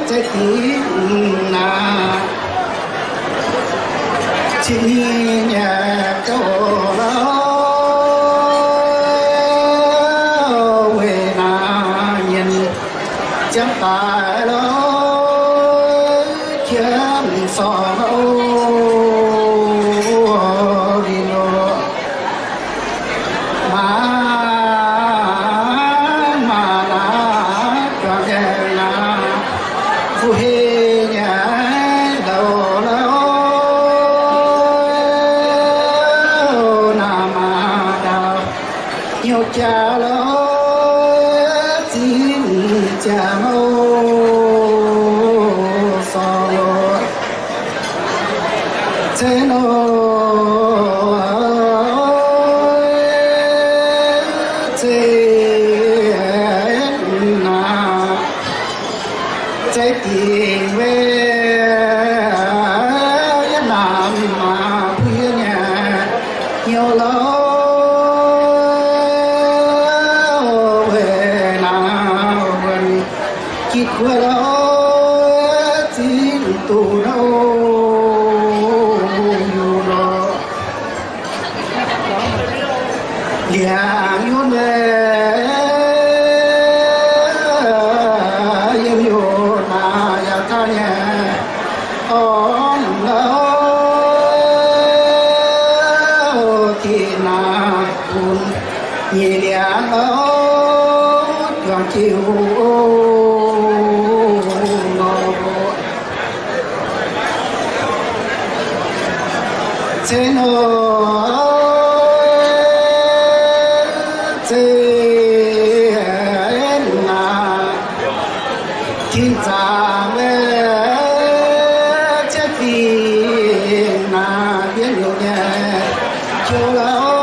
Zeiv dingc naaic, cin-ni nyei gouv lauh, weic naaic nyienz ziangx daaih lauh, qiemx sorng lauh, linh loh. Maa, maa naaic, juangc aengx naaic, fu hei nyei ndau lauh, naaic maa ndau, hnyouv jaax lauh, zinh ziangx lauh, sorng lauh. Zeiv nor, zeiv naaic, zeiv dingc weic yie naaic maa puix yie nyei hnyouv lauh, weic naaic wuonh jitv guoqv lauh, zinh duqv lauh, yunh lauh. Liangx yunh weic yiem yunh naaic yaac taux nyei orn lauh, dinh naaic bun nyei liangx lauh, juangc jiu nor. Zeiv nor, zeiv naaic, tin zaangc weic ciev fingx naaic, mbienv youc nyei jouv lauh,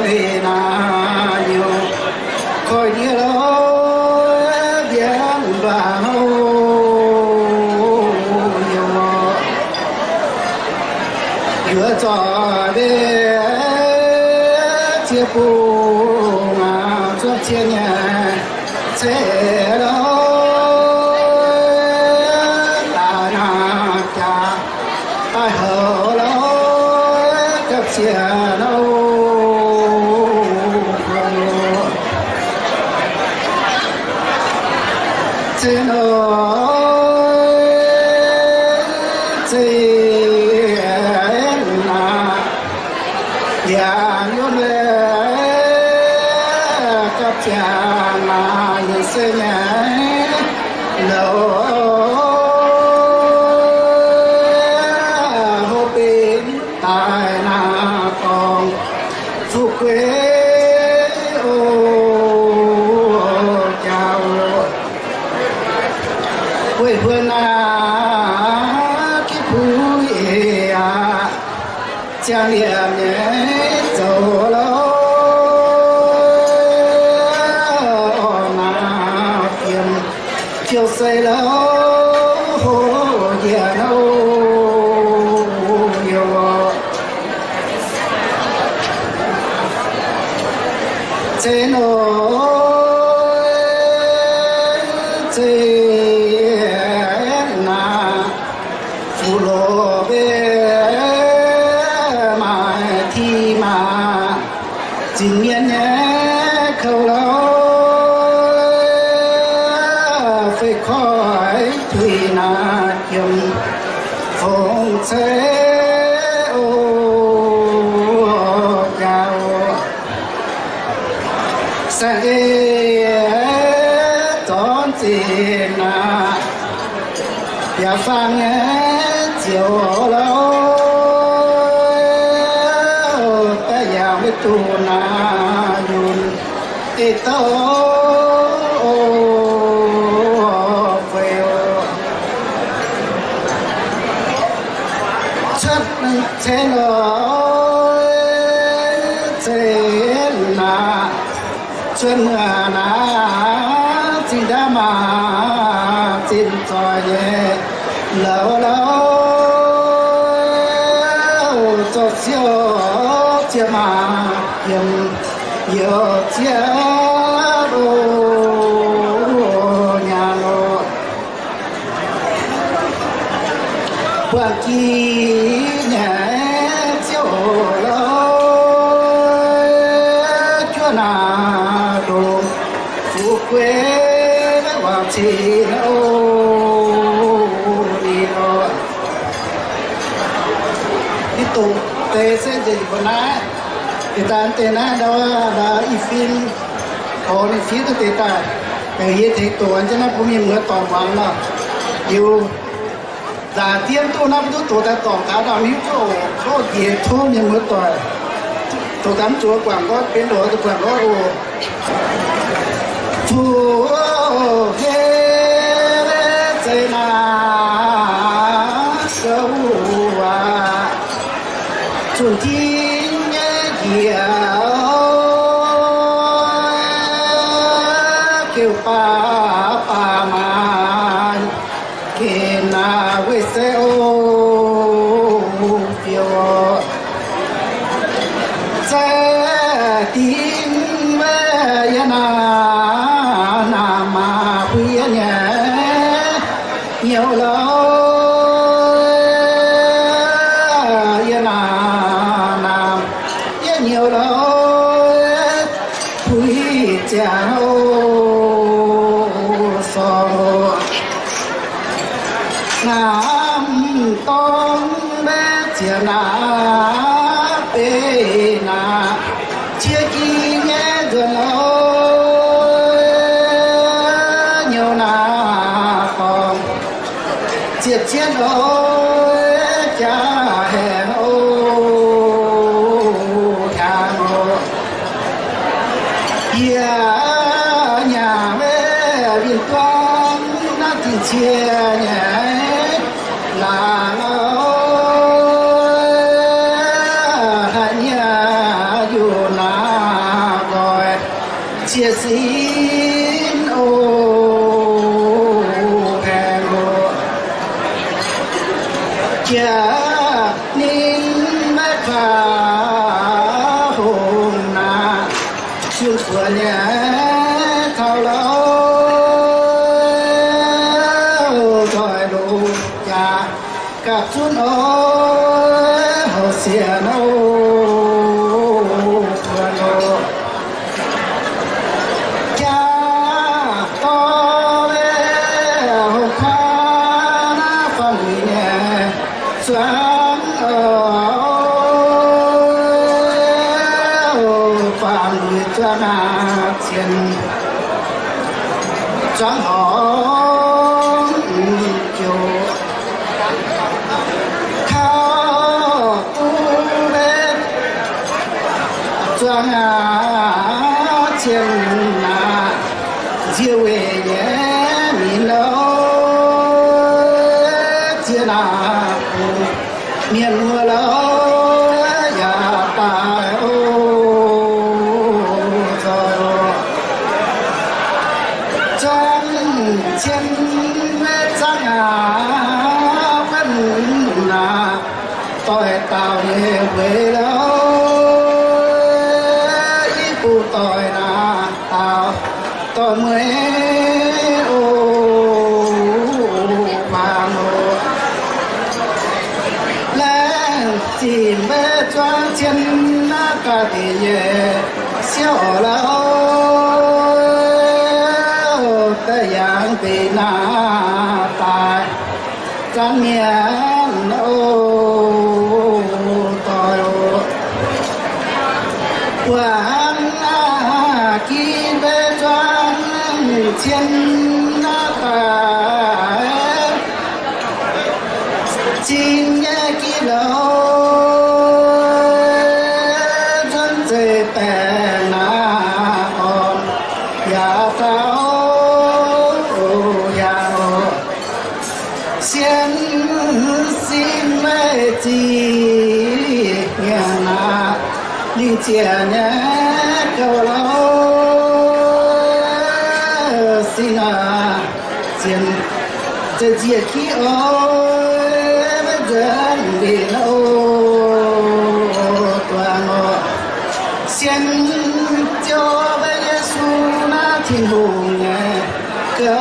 leiz naaic youc koiv ndiev lauh, mbienv mbaangc houv youc. Yuoz zoih mbe ziex bung aac, zuov cien nyei ceix lauh, daaih naaic jaax daaih houc lauh, gapv ziex lauh. Zeiv nor, zeiv naaic, liangx yunh weic gapv ziangx naaic, yiem se nyei louc, houv benx daaih naaic dorngx fuqv gueiv oc, jaax oc. Weic mbuo naaic gitv puix aac, ziangh liemh nyei zoux lauh, orn naaic fiem fiou sei lauh, hoc njiec nouh youh. Zeiv nor, zeiv naaic, fuqv loz mbe maaih ti maah, zinh mienh nyei kouv lauh, fei koiv tuix naaic jiem fongc ceix oc, jaax oc. Saeng-eix zornv zinh naaic, yaac faang nyei ziouc lauh, daaih yaac maiv duqv naaic yunh ei douh fei oc. Cuotv ceix nor, ceix naaic, cuotv muoz naaic, zinh ndaauv maah, zinh zoih nyei louh lauh, zorqv siouc ziex maah yiem Youc ziex loz nyaanh oc. Buangh jiex nyei ziouv oc, lorz juov naaic ndongc fu'jueiv wangc cin oc. Ninh oc, ninh dongh deix se nzengc mbuo naaiv. Deix daaih deix naaiv ndau, ndau i fim, oc, ninh fiev duqv deix daaih. Yie tengx doqc jienv naaiv bun mienh muoz doic muangx nor. Liuz nzaangc diev duqv naaiv mbuo duqv doqc daaih dorngc taux ndau mv hiuv duqv oc. Tov njiec tov mienh muoz doic doqc daaih mv zuqc guangc nqoi, benx ndoqc zuqc guangc nqoi oc. Fu'jueiv zeiz naaic gouv aac, zunh tingv nyei njiec, gouv baav baav maah, geh naaic weih se oc, fiouv oc. Za'gengh maiv yie naaic, naaic maah, bun yie nyei nyouz lorqc. Yie naaic, naaic yie nyouz lorqc, puix ziangx oc, sorng oc. Naaiv m'dorm mbaeqv ziec naaic, beiv naaic, cie jiex nyei nzuonx oc, nyouz naaic dorngx ziepc cien oc, jaa haengx oc, hiaangx oc. Yie nyanc maiv winh duangv naaiv dingc cie nyei laangz oc, hlaax nyieqc yunh naaic nqoi zieqc sin oc, haengx oc. Jiex ninh maiv kaav hungh naaic, sun buoz nyei taux louh, doix longx jaax gapv zunv oc, houc sienx oc, buonc oc. Jaa dorv houc kuaaiv naaiv faam-luic nyei zuangx oc, faam-luic zuangx aac, cien zuangx horngz jouc. Kaux duqv mbaeqv zuangx aac, cien aac, nzie weic nyei minc louh, cien aac, bungx mienh muoz louh yaac daaih oc, zoih oc. Zuangx cien maiv zaangc aac, wuonv aac, doic dauh nyei weic louh, i buo doic naaic dauh doic mueiz oc, faang oc. Laengz zingh maiv zuangx cien naaiv ga'ndiev nyei siouv oc louh, da'yaangx deix naaic daaih zanc mienh oc, doic oc. Buangh aqv, gin maiv zuangx cien naaiv daaih, zinh nyei gin louh, nzuonx zeiv baengc naaiv orn yaac dauh hiaangx oc. Sienx sin maiv ziqc nyanc aqv, lingh ziec nyei gouv louh, sin aac, sienx zeiv nziec kiv oc, maiv nzuonx mbenc oc, duangx oc. Sienx Tin-Hungh nyei gouv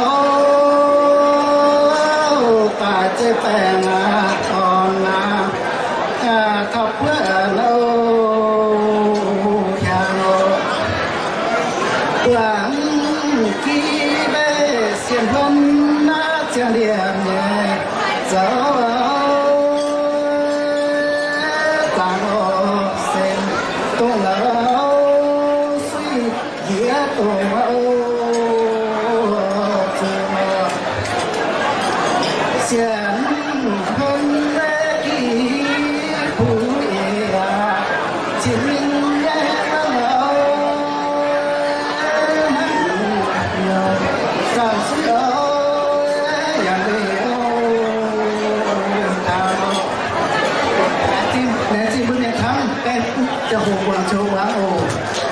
daaih zeiv-baengh aqv, dorn aqv, taux buov a'hneiv hnyangx oc. Buangh giv mbeih sienx huon naaiv ziangh liemh nyei zoux zaangc oc, sen dongh la'uix suiv njiec dongh la'uix zuqc sienx huon naaiv giv puix aqv, cin ninh nyei hnangv la'uix hnangv nyungc zaangc suiv oc, yaac mbeih oc. Taux laengz zingh mbuo mienh camv, baeng ziangh hoc muangx zoux muangx oc.